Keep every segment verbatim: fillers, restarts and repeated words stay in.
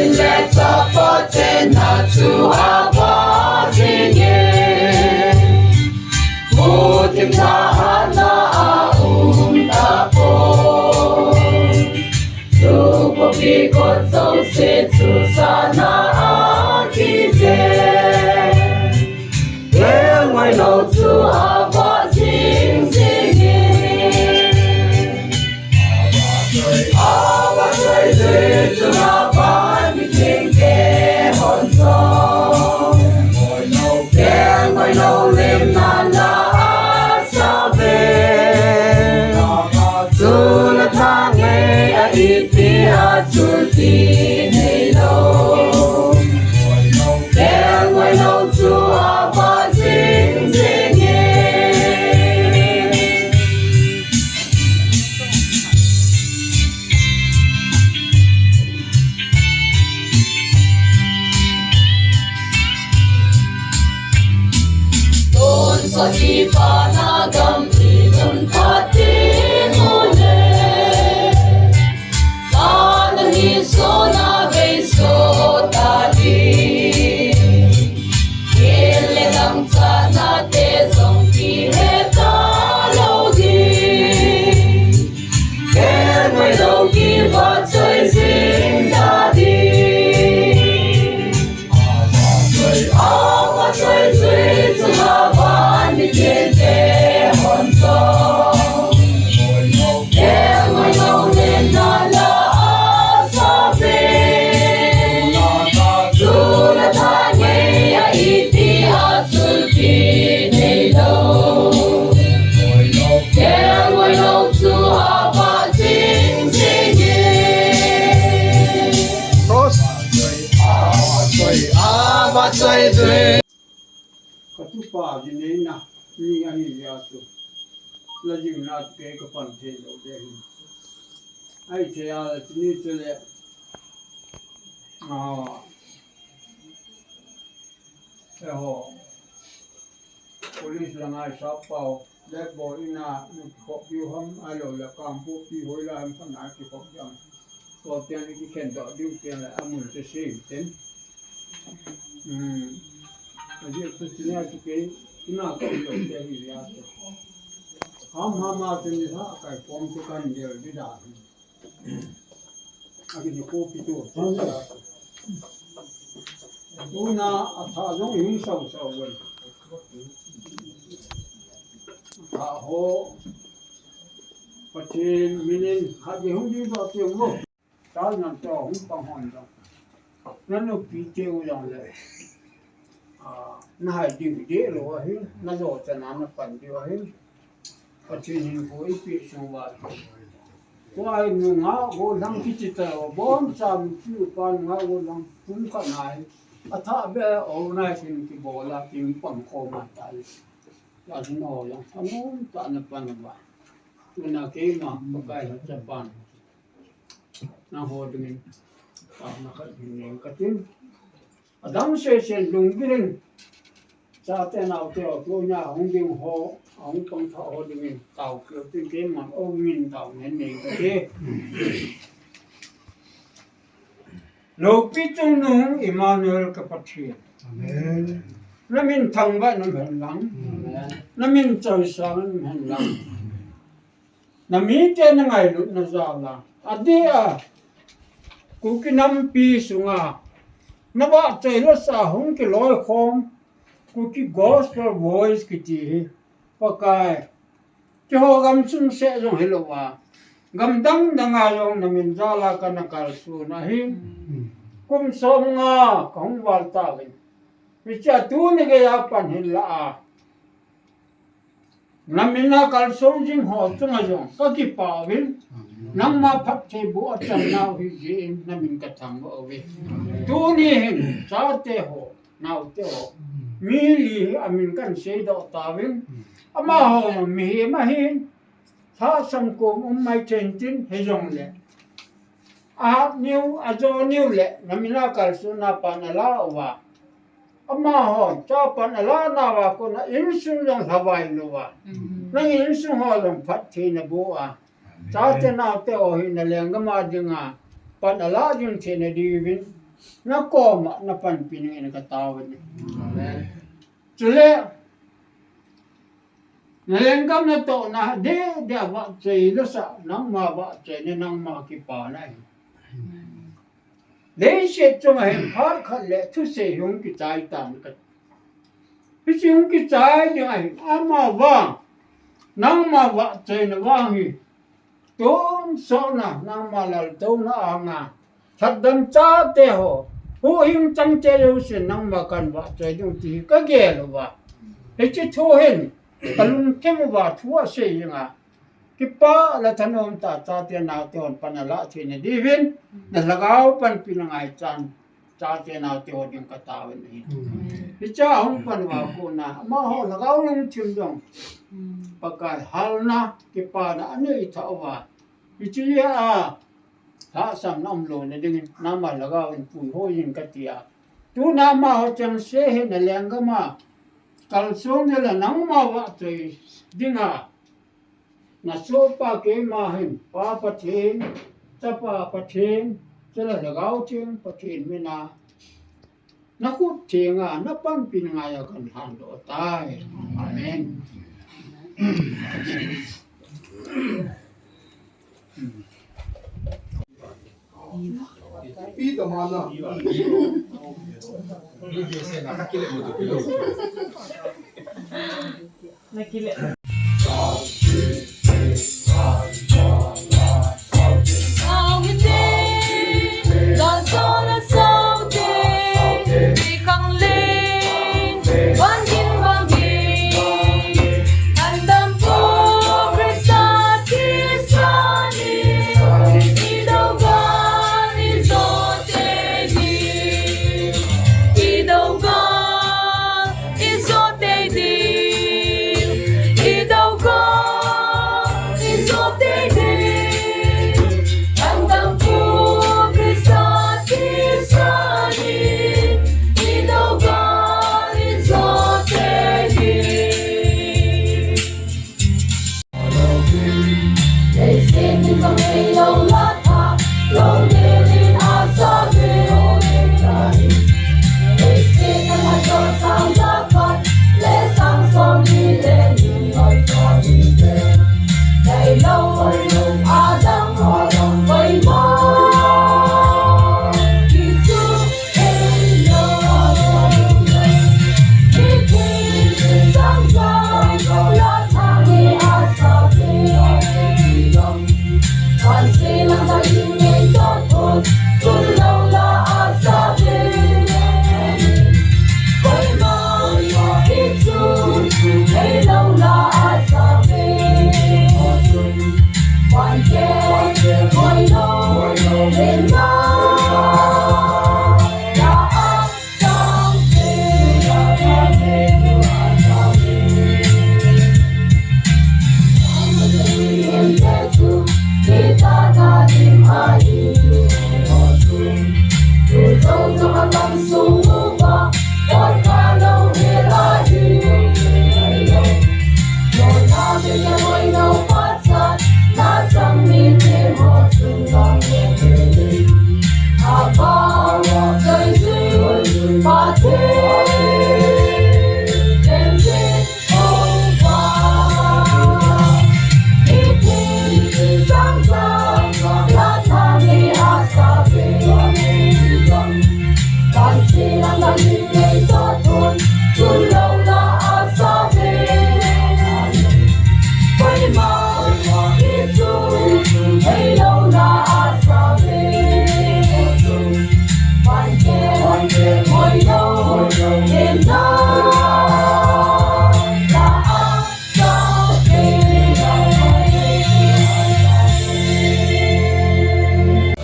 Let the Patena to Abba singing. Put him na a um tapo. Tupo pi ko to se tu sana a ti se. Weng wai lo tu Abba sing singing. Abba sing singing. Tonsot kipana gam i tonsot timule. Pana ni sona beiso tadi. Kile dang sana te song ki heta lo di. Kemai lo ki va choi sing tadi. Ka tupa dinei na, ni ahi ya tu. La jing na tu kei ka pan thei lo de hi. Ai thei a la tu ni tu le. Ah. Eho. Police la ngai sa pau. Let bo ina, ni ki khop diu ham, ai lo la kam pu pi hoi la ham, ka na ki khop diu ham. Ko tiang ni ki khen doh diu tiang la, amun te si ten. Hmm. A ji tu ti na tu ke, ina ko lo te hi ya tu. Ham ham a tu ni ha, kai pom tu kan diu di da. Aki ni ko pi tu. Tuna a tha jong hing sau sau wen. Tha ho. Pathen minin khat ni hung di ba ti mo. Tal nan to hung pang hon jong. Na nupi te u jong le. Ah, na hai diu de lo ahi, na jo chana na pan diu ahi. Pathen hinkho ipi sung uva. Tua hi nungah gollhang kiti ta, boncha nupi upa nungah gollhang pum khat na hi. Athah beh a organization kibol a, kin pang khom a tai. Tua hi na ho jong thanom tah na pan uva. Tuna keima Pakai lhacha pan. Nangho dingin, ah, na khat hin neng ka tin. Adang sesen lunggil in. Chate naote ho, tunia hung ding ho, hung pang tha ho dingin. Tao keu tin keiman, o min tao nen neng ka ti. Loupi chungnung Emmanuel ka Pathen. Amen. Na min thangvah in um hen lang. Amen. Na min choisang in um hen lang. Na mite na ngailutna jal a, adeh a, Kuki nampi sunga, na vahchoi lasa hung kiloikhom, Kuki Gospel Voice kiti hi, Pakai, keiho gamsung seh jong hilou a, gamdang dang a jong na min jal a kana kalson ahi. Kum somnga kahung val tauvin. Hichea tuni geiya pan hin la a. Na min a kalson jing ho chunga jong kakipah uvin. Nangma phattheiboh a channau hi jeh in na min ka thangvah uve. Tuni hin chate ho, naote ho, mi li hi a min kan seidoh tauvin. Amaho mihem ahin, lhasam kom um mai thei intin, hijongle ahat niu, ajo niu le, na min a kalson a pan ala uva. Amahon, cha pan ala nauva kona insung jong lhavai louva. Nang insung ho jong phatthei naboh a. Chate naote ho hi na lenggam a dinga pan ala ding thei na diuvin. nakoma napanpi dingin kataovin ahi. Amen. Chule, nalenggam natohna, dede a vahchoi lasa, nangma vahchoina, nangma kipana ahi. Leiset chunga hin phat khat le thusei hung kichai tan ka. Hiche hung kichai ding ahi, ama vang, nangma vahchoina vang hi. Tonsotna, nangma laltouna anga lhatdam chate ho, huhhing changte jousen nangma kan vahchoi ding ti hi kagel uva. Hiche thu hin, kalungthim uva thu asei jinga. Kipa le thanom tah chate naote hon pan alah theina diuvin, na lhagao panpina ngaichan, chate naote ho ding kataovin ahi. Hiche a hung pan uva kona, amaho lhagao lungthim jong, Pakai halna, kipana anei thah uva. Hiche a, lhahsamna umlouna dingin, nangma lhagao in puihoi in kati a. Tuna amaho chengse hi nalenggam a kalsong nale nangma vahchoi dinga. Nasohpa keima hin, Pa Pathen, Chapa Pathen, chule Lhagao Theng Pathen mina, nakhut thenga, napanpi ngaiya kalhandoh tai. Amen.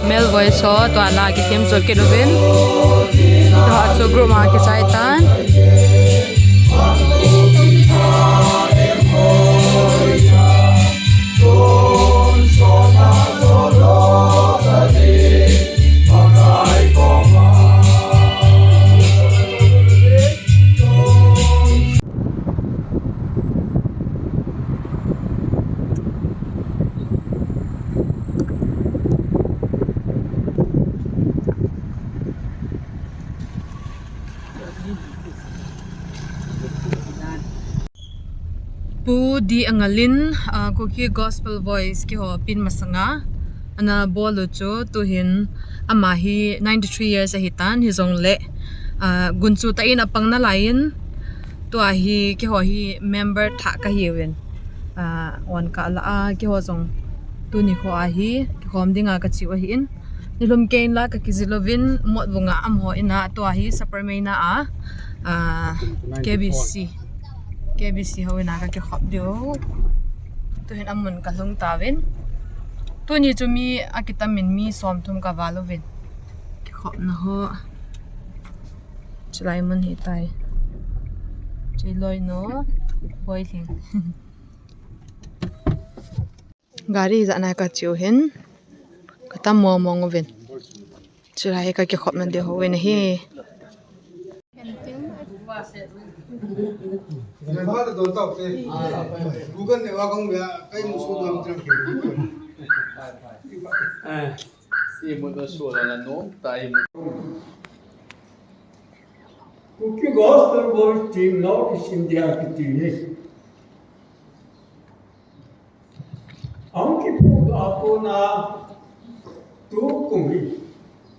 Mel voice ho, tua na kithemchol kit uvin. Tua chu group a kichai tan. Tu di angalin, ah, Kuki Gospel Voice kiho pin masanga ana bol u chu tuhin ama hi ninety-three years ahi tan, hijongle, ah, gunchu tah in apang nalaiyin tua hi kiho hi member thah kahiuvin, ah, on kala a kiho jong tuni kho a hi kikhom dinga kachiu ahin. Nilhum kei in la kakijil uvin, Motbung a amaho in a tua hi Sapermeina a, ah, K B C, K B C ho in a kakikhop diu. Tuhin amun kalhung tauvin. Tuni chu mi akitam in mi somthum kaval uvin. Kikhopna ho. Chulai mun hitai. Chulai no. Boiling. Gari jana kachiu hin katam mong mong uvin. Chulai hi kakikhopna diu uvin ahi. Kuki Gospel Voice Team North East India kiti hi. Ahung kiphut a kona tukum hi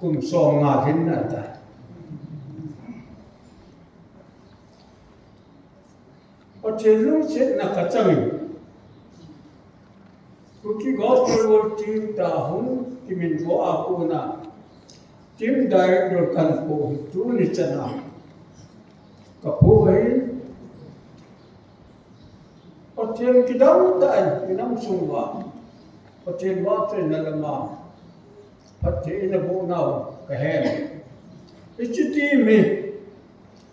kum som nga lhinna tai. Pathen lungsetna kachangin Kuki Gospel World Team ta hung kiminvo a kona Team Director kahinkho hi tuni chana kaphu ahin. Pathen kidang tah in inam sunguva Pathen vahchoina lama phatthei naboh nau kahen. Hiche team hi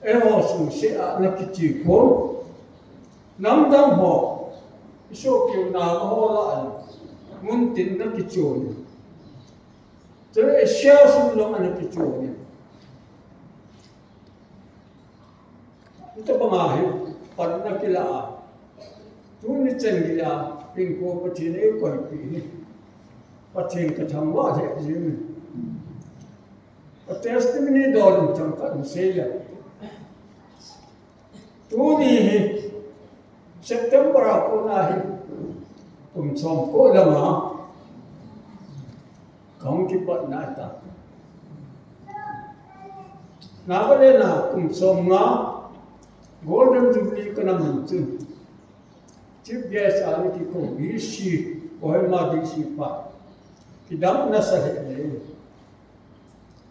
eiho sungse a nakiche pon, namdang ho, isopiu Naga ho lah a mun tin nakichon in, chule Asia sung jong anakichon in. Hitabanga hi panna kila a, tuni chan geiya hinkho Pathen in eikoipeh hi Pathen kathangvah lheh jengin. Ka testimony dol in chomkhat in seile, tuni hi September a kona hi kum somko langa kahung kipat nai ta. Nagaland a kum somnga Golden Jubilee kana man chun Chief Guest a ana kikou D C, Kohima D C pa, kidang nasa lheh e.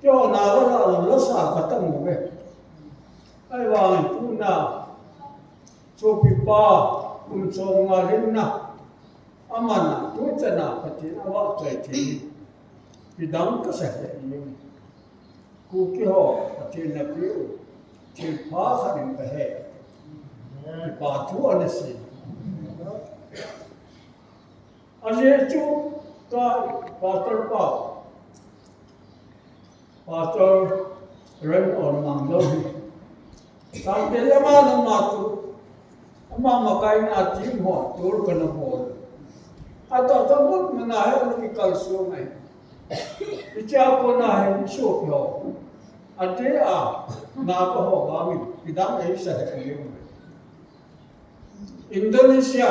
Keiho Nagaland a lasa katam uve. Ahivangin tuna sopipa kum somnga lhinna aman a, tuchana Pathen avahchoi thei, kidang kasa lheh e. Kuki ho Pathen napeh u thilpha khat in kahe. Kipa thu ana sei. Ajeh chu ka pastor pa, Pastor Ren Ormang lo hi, Tangte lama lama chu ama makaina team ho tour kana bol. Atah tah mun mun a hi ana kikalsong ahi. Hichea kona hi sopi ho, adeh a Naga ho vangin kidang eisa lheh e. Indonesia,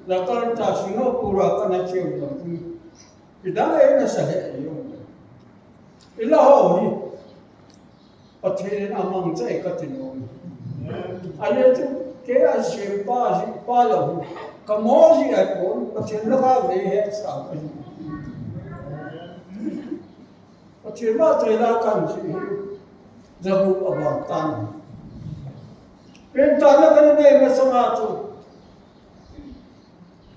Jakarta, Singapore a kana cheu jong kidang eina sa lheh e. Ilah ho hi Pathen in amangcha e kati nom. Ajeh chu kei a sempa jihpa lou hi kamo jeh ahipon, Pathen laka vei hetsah kahi. Pathen vahchoila kahin jih hi jagup abang tan. Pengtahna kana nei masanga chu,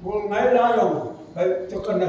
gol ngai la jong, kai chu kana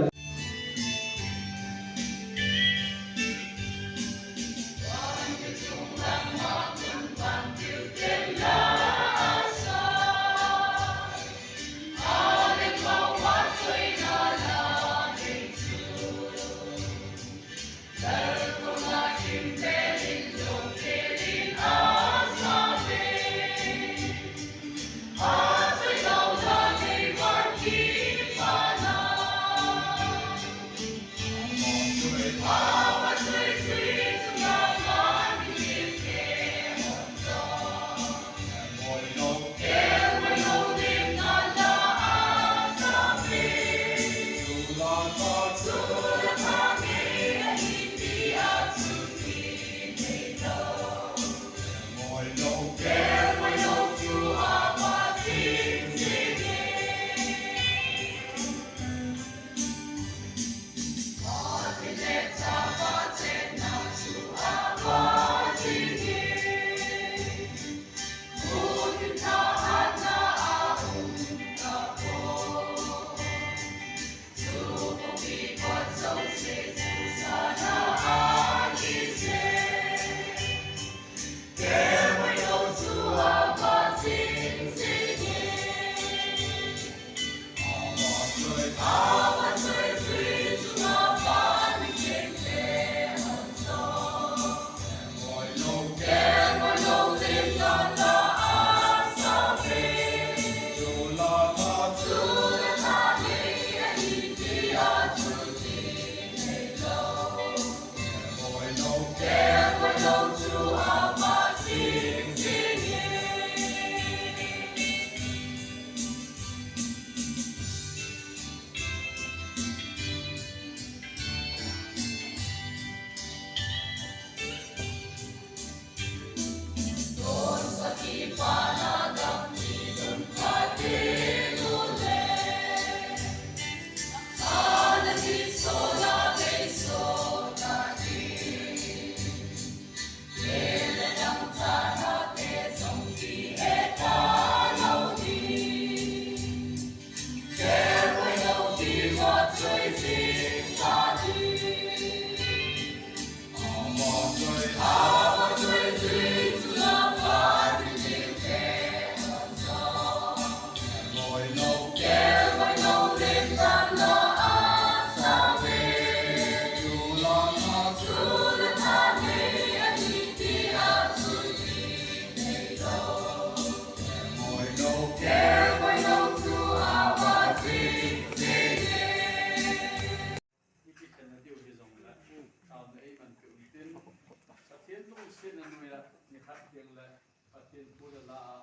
Kin a nuia, ni khat kiang le, Pathen pu le la a,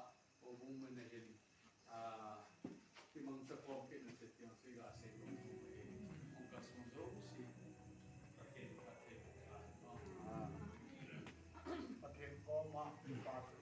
o bung me na hin, a, kimang ta kom kin a se kiang se ga se kom bung me hin, ong ka sung zo si, Pathen, Pathen, a, no. Pathen kom a, pa